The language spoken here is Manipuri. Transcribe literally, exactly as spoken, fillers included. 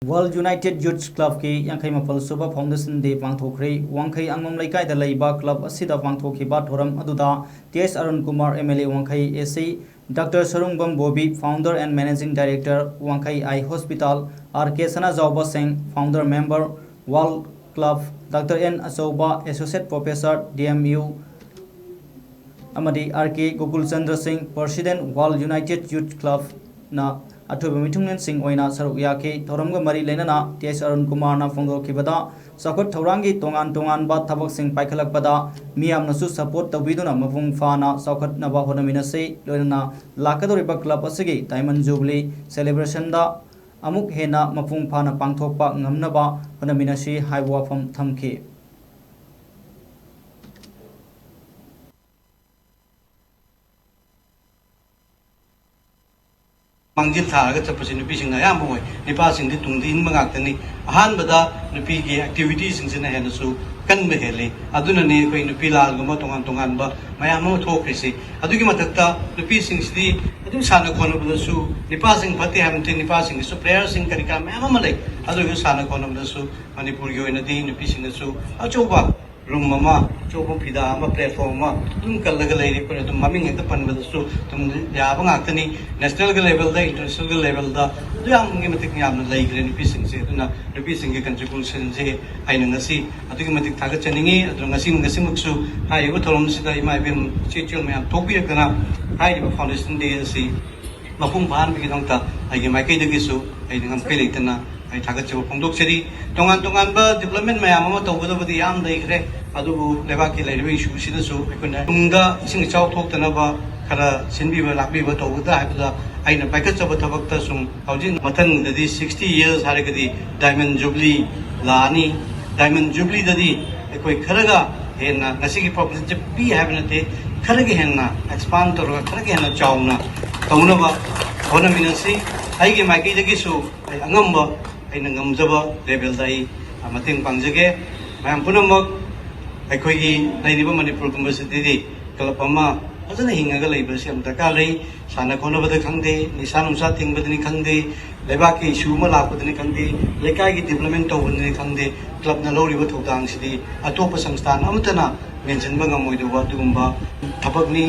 World United Youth Clubꯀꯤ ꯌꯥꯡꯈꯩ ꯃꯥꯄꯜ ꯁꯨꯕ Foundation Day ꯄꯥꯡꯊꯣꯛꯈ꯭ꯔꯦ꯫ ꯋꯥꯡꯈꯩ ꯑꯉꯝ ꯂꯩꯀꯥꯏꯗ ꯂꯩꯕ club ꯑꯁꯤꯗ ꯄꯥꯡꯊꯣꯛꯈꯤꯕ ꯊꯧꯔꯝ ꯑꯗꯨꯗ T S Arun Kumar, M L A Wangkhei A C, Doctor Surungbam Bobby, Founder and Managing Director, Wangkhei Eye Hospital, R K Sanajaoba Singh, Founder Member, World Club, Doctor N ꯑꯆꯧꯕ, Associate Professor, D M U, ꯑꯃꯗꯤ R K ꯒꯣꯀꯨꯜ ꯆꯟꯗ꯭ꯔ ꯁꯤꯡ, President, World United Youth Clubꯅ ꯑꯊꯣꯏꯕ ꯃꯤꯊꯨꯡꯂꯦꯟꯁꯤꯡ ꯑꯣꯏꯅ ꯁꯔꯨꯛ ꯌꯥꯈꯤ꯫ ꯊꯧꯔꯝꯒ ꯃꯔꯤ ꯂꯩꯅꯅ ꯇꯤ ꯑꯦꯁ ꯑꯔꯨꯟ ꯀꯨꯃꯥꯔꯅ ꯐꯣꯡꯗꯣꯛꯈꯤꯕꯗ, ꯆꯥꯎꯈꯠ ꯊꯧꯔꯥꯡꯒꯤ ꯇꯣꯉꯥꯟ ꯇꯣꯉꯥꯟꯕ ꯊꯕꯛꯁꯤꯡ ꯄꯥꯏꯈꯠꯂꯛꯄꯗ ꯃꯤꯌꯥꯝꯅꯁꯨ support ꯇꯧꯕꯤꯗꯨꯅ ꯃꯄꯨꯡ ꯐꯥꯅ ꯆꯥꯎꯈꯠꯅꯕ ꯍꯣꯠꯅꯃꯤꯟꯅꯁꯤ꯫ ꯂꯣꯏꯅꯅ ꯂꯥꯛꯀꯗꯧꯔꯤꯕ club ꯑꯁꯤꯒꯤ Diamond Jubilee celebrationꯗ ꯑꯃꯨꯛ ꯍꯦꯟꯅ ꯃꯄꯨꯡ ꯐꯥꯅ ꯄꯥꯡꯊꯣꯛꯄ ꯉꯝꯅꯕ ꯍꯣꯠꯅꯃꯤꯟꯅꯁꯤ ꯍꯥꯏꯕ ꯋꯥꯐꯝ ꯊꯝꯈꯤ꯫ ꯃꯥꯡꯖꯤꯜ ꯊꯥꯔꯒ ꯆꯠꯄꯁꯤ ꯅꯨꯄꯤꯁꯤꯡꯅ ꯑꯌꯥꯝꯕ ꯑꯣꯏ꯫ ꯅꯨꯄꯥꯁꯤꯡꯗꯤ ꯇꯨꯡꯗ ꯏꯟꯕ ꯉꯥꯛꯇꯅꯤ꯫ ꯑꯍꯥꯟꯕꯗ ꯅꯨꯄꯤꯒꯤ activityꯁꯤꯡꯁꯤꯅ ꯍꯦꯟꯅꯁꯨ ꯀꯟꯕ ꯍꯦꯜꯂꯤ꯫ ꯑꯗꯨꯅꯅꯤ ꯑꯩꯈꯣꯏ ꯅꯨꯄꯤ ꯂꯥꯜꯒꯨꯝꯕ ꯇꯣꯉꯥꯟ ꯇꯣꯉꯥꯟꯕ ꯃꯌꯥꯝ ꯑꯃ ꯊꯣꯛꯈ꯭ꯔꯤꯁꯤ꯫ ꯑꯗꯨꯒꯤ ꯃꯊꯛꯇ ꯅꯨꯄꯤꯁꯤꯡꯁꯤꯗꯤ ꯑꯗꯨꯝ ꯁꯥꯟꯅ ꯈꯣꯠꯅꯕꯗꯁꯨ, ꯅꯨꯄꯥꯁꯤꯡ ꯐꯠꯇꯦ ꯍꯥꯏꯕ ꯅꯠꯇꯦ, ꯅꯨꯄꯥꯁꯤꯡꯒꯤꯁꯨ playerꯁꯤꯡ ꯀꯔꯤ ꯀꯔꯥ ꯃꯌꯥꯝ ꯑꯃ ꯂꯩ꯫ ꯑꯗꯨ ꯑꯣꯏꯔꯁꯨ ꯁꯥꯟꯅ ꯈꯣꯠꯅꯕꯗꯁꯨ ꯃꯅꯤꯄꯨꯔꯒꯤ ꯑꯣꯏꯅꯗꯤ ꯅꯨꯄꯤꯁꯤꯡꯅꯁꯨ ꯑꯆꯧꯕ room ꯑꯃ, ꯑꯆꯧꯕ ꯐꯤꯗꯥ ꯑꯃ, platform ꯑꯃ ꯑꯗꯨꯝ ꯀꯜꯂꯒ ꯂꯩꯔꯤ꯫ ꯑꯩꯈꯣꯏꯅ ꯑꯗꯨꯝ ꯃꯃꯤꯡ ꯍꯦꯛꯇ ꯄꯟꯕꯗꯁꯨ ꯑꯗꯨꯝ ꯌꯥꯕ ꯉꯥꯛꯇꯅꯤ꯫ National levelꯗ, international levelꯗ ꯑꯗꯨ ꯌꯥꯝꯒꯤ ꯃꯇꯤꯛ ꯌꯥꯝꯅ ꯂꯩꯈ꯭ꯔꯦ ꯅꯨꯄꯤꯁꯤꯡꯁꯦ꯫ ꯑꯗꯨꯅ ꯅꯨꯄꯤꯁꯤꯡꯒꯤ contributionꯁꯦ ꯑꯩꯅ ꯉꯁꯤ ꯑꯗꯨꯛꯀꯤ ꯃꯇꯤꯛ ꯊꯥꯒꯠꯆꯅꯤꯡꯉꯤ꯫ ꯑꯗꯨꯅ ꯉꯁꯤ, ꯉꯁꯤꯃꯛꯁꯨ ꯍꯥꯏꯔꯤꯕ ꯊꯧꯔꯝꯁꯤꯗ ꯏꯃꯥ ꯏꯕꯦꯟ ꯏꯆꯦ ꯏꯆꯜ ꯃꯌꯥꯝ ꯊꯣꯛꯄꯤꯔꯛꯇꯅ ꯍꯥꯏꯔꯤꯕ Foundation Day ꯑꯁꯤ ꯃꯄꯨꯡ ꯐꯥꯍꯟꯕꯒꯤꯗꯃꯛꯇ ꯑꯩꯒꯤ ꯃꯥꯏꯀꯩꯗꯒꯤꯁꯨ ꯑꯩꯅ ꯉꯝꯈꯩ ꯂꯩꯇꯅ ꯑꯩ ꯊꯥꯒꯠꯆꯕ ꯐꯣꯡꯗꯣꯛꯆꯔꯤ꯫ ꯇꯣꯉꯥꯟ ꯇꯣꯉꯥꯟꯕ development ꯃꯌꯥꯝ ꯑꯃ ꯇꯧꯒꯗꯕꯗꯤ ꯌꯥꯝ ꯂꯩꯈ꯭ꯔꯦ, ꯑꯗꯨꯕꯨ ꯂꯩꯕꯥꯛꯀꯤ ꯂꯩꯔꯤꯕ issueꯁꯤꯗꯁꯨ ꯑꯩꯈꯣꯏꯅ ꯇꯨꯡꯗ ꯏꯁꯤꯡ ꯏꯆꯥꯎ ꯊꯣꯛꯇꯅꯕ ꯈꯔ ꯁꯤꯟꯕꯤꯕ ꯂꯥꯛꯄꯤꯕ ꯇꯧꯒꯗ꯭ꯔꯥ ꯍꯥꯏꯕꯗ ꯑꯩꯅ ꯄꯥꯏꯈꯠꯆꯕ ꯊꯕꯛꯇ ꯁꯨꯝ ꯍꯧꯖꯤꯛ ꯃꯊꯪꯗꯗꯤ sixty years ꯍꯥꯏꯔꯒꯗꯤ Diamond Jubilee ꯂꯥꯛꯑꯅꯤ꯫ Diamond Jubileeꯗꯗꯤ ꯑꯩꯈꯣꯏ ꯈꯔꯒ ꯍꯦꯟꯅ ꯉꯁꯤꯒꯤ problemꯁꯦ ꯄꯤ ꯍꯥꯏꯕ ꯅꯠꯇꯦ, ꯈꯔꯒ ꯍꯦꯟꯅ expand ꯇꯧꯔꯒ ꯈꯔꯒ ꯍꯦꯟꯅ ꯆꯥꯎꯅ ꯇꯧꯅꯕ ꯍꯣꯠꯅꯃꯤꯟꯅꯁꯤ꯫ ꯑꯩꯒꯤ ꯃꯥꯏꯀꯩꯗꯒꯤꯁꯨ ꯑꯩ ꯑꯉꯝꯕ, ꯑꯩꯅ ꯉꯝꯖꯕ levelꯗ ꯑꯩ ꯃꯇꯦꯡ ꯄꯥꯡꯖꯒꯦ꯫ ꯃꯌꯥꯝ ꯄꯨꯝꯅꯃꯛ ꯑꯩꯈꯣꯏꯒꯤ ꯂꯩꯔꯤꯕ ꯃꯅꯤꯄꯨꯔꯒꯨꯝꯕꯁꯤꯗꯗꯤ club ꯑꯃ ꯐꯖꯅ ꯍꯤꯡꯉꯒ ꯂꯩꯕꯁꯤ ꯌꯥꯝ ꯗꯔꯀꯥꯔ ꯂꯩ꯫ ꯁꯥꯟꯅ ꯈꯣꯠꯅꯕꯗ ꯈꯪꯗꯦ, ꯅꯤꯁꯥ ꯅꯨꯡꯁꯥ ꯊꯤꯡꯕꯗꯅꯤ ꯈꯪꯗꯦ, ꯂꯩꯕꯥꯛꯀꯤ ꯏꯁꯨ ꯑꯃ ꯂꯥꯛꯄꯗꯅꯤ ꯈꯪꯗꯦ, ꯂꯩꯀꯥꯏꯒꯤ ꯗꯤꯕ꯭ꯂꯞꯃꯦꯟ ꯇꯧꯕꯗꯅꯤ ꯈꯪꯗꯦ, ꯀ꯭ꯂꯕꯅ ꯂꯧꯔꯤꯕ ꯊꯧꯗꯥꯡꯁꯤꯗꯤ ꯑꯇꯣꯞꯄ ꯁꯪꯁꯊꯥꯟ ꯑꯃꯠꯇꯅ ꯃꯦꯟꯁꯤꯟꯕ ꯉꯝꯃꯣꯏꯗꯧꯕ ꯑꯗꯨꯒꯨꯝꯕ ꯊꯕꯛꯅꯤ꯫